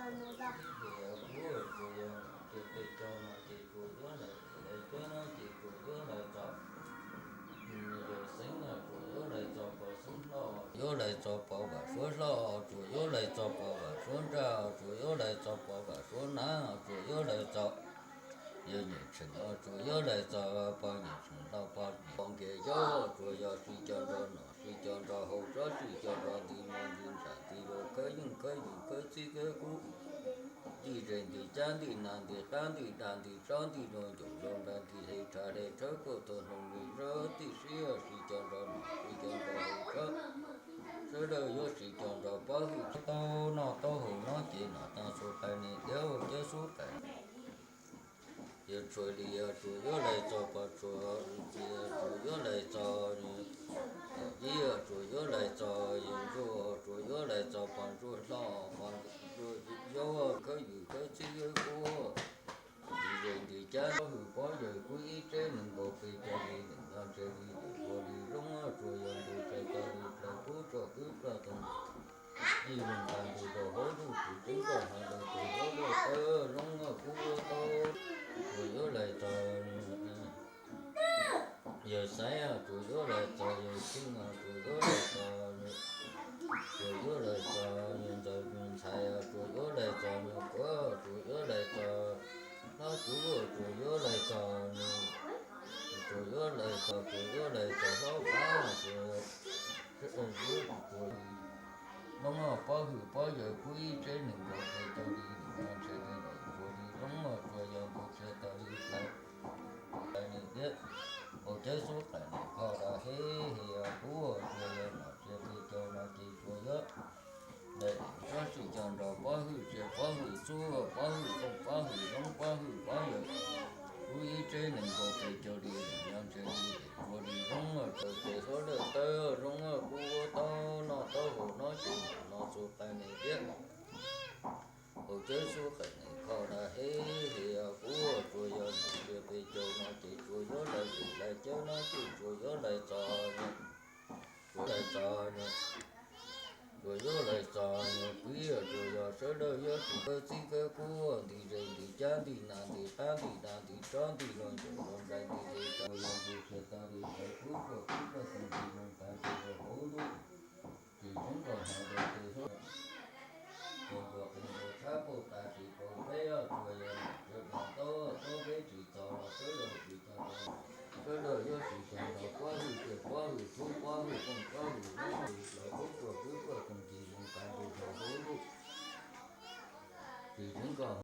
Ib hlis kuv tsuas yog ntsia peb caug no ces tsuas yuav lais, lais cawb no ces tsuas yuav lais txog yawm xeeb no, tsuas yuav lais txog pog xeeb hlob, yuav lais txog pog vam suav hlob, tsuas yuav lais txog pog vam suav nrag, tsuas yuav lais txog pog vam suav nav, tsuas yuav lais txog yawg nyuam tsheem, tsuas yuav lais txog pog nyuam tsheem hlob, pog nyuam, pog nkias zaub, tsuas yog sib cog nrog nom, sib cog nrog haus, tsob sib cog nrog nti, mus nti ntsam nti lus, khawb yeej khawb yus, khawb txib khawb kub, nti zes nti cab, nti nas nti qab, nti da nti tsob, nti lus ncaum lus nplais, nti hle rhav hle tshawb, kuj tug hloov li zog, tib sib sib cog nrog nom, sib cog nrog haus, tsob sawv daws yuav sib cog nrog pob hwj, taub noj taub haus no ces nom tag xub qais niam tiab, cawb xub qais. Yog tshua li yog tsuas yuav lais txog pog tshua, tsuas yuav lais txog yawg yij, tsuas yuav lais txog yawg ntsuag, tsuas yuav lais txog pog ntsuag hlob, pog ntsuag zaub, khawb yus khawb txib khawb kub, nti zes nti cab, pob hwj pob yawg kub ib tsev neeg nkaus pes caug li, nees nkaum tsib li, ua li zoo tsuas yog nkaus tsawg tau li plaws kub tso kwb plaj toog, ib leeg tas ntu rau hauv ntuj, tsis tseeb koj hais rau tus hlob luaj tawg zoo kub ua tau, tsuas yuav lais txog yawg Xaiv, tsuas yuav lais txog yawg Xeeb, tsuas yuav lais txog, tsuas yuav lais txog yawg Ntxawm, yawg Ntxhais, tsuas yuav lais txog yawg Kuav, tsuas yuav lais txog hlob Tsuv, tsuas yuav lais txog, tsuas yuav lais txog, tsuas yuav lais txog hlob Pav, tsuas yuav, tsuas zoo pob hwj pob yawg kub ib tsev neeg nkaus pes caug li, nees nkaum tsib li, ua li zoo tsuas yog nkaus tsawg tau li plaws. Lais niam tiab, haus cawb xub qais niam phauj da hev hev, kuv tsuas yog nom ntsia pes caug no ces tsuas yuav lais, tsob sib cog nrog pob hwj tsiaj, pob hwj txhuab, pob hwj tooj, pob hwj loob, pob hwj pob yawg kub ib tsev neeg nkaus pes caug li, nees nkaum tsib li, ua li zoo tsuas ces hlob luaj tawg zoo kuv ua tau noj tau haus no ces nom no xub qais niam tiab, haus cawb xub qais niam phauj da hev hev, kuv tsuas yog nom ntsia pes caug no ces tsuas yuav lais, lais cawb no ces tsuas yuav lais txog, tsuas lais txog, tsuas yuav lais txog yawg Kuav, tsuas yog sawv daws yuav sib khawb txib khawb kub, nti zes nti cab, nti nas nti qab, nti da nti tsob, nti lus ncaum lus nplais, nti hle rhav hle tshawb, kuj tug hloov li zog, tsuas yog nkaus tsawg tau li plaws. Lais kub tsuas kwb plaj toog, nti mus tas nti rau hauv ntuj, tsis tseeb koj hais rau tus hlob, tus nkaus qees nkaus tshab pauj tas tsis kaus peb, tsuas yog nom ntsia pes caug no ces peb tsis txog los sawv daws sib cog nrog, sawv daws yuav sib cog nrog pob hwj tsiaj, pob hwj txhuab, pob hwj tooj, pob hwj loob, lais kub tsuas kwb plaj toog, nti mus tas nti rau hauv ntuj, tsis tseeb koj